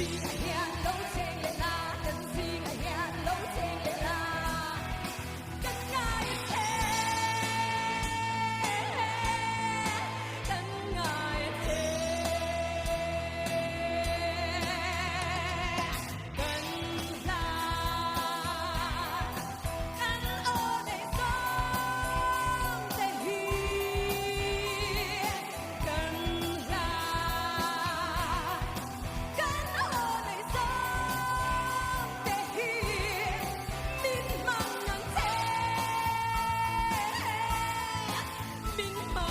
zingah hian lo cheng leh la, kan zingah hian lo cheng leh la. Kan ngai a che, kan ngai a che. Kan hla, kan aw nei zawng te hi. Kan hla, kan aw nei zawng te hi. Min mang ang che, min mang.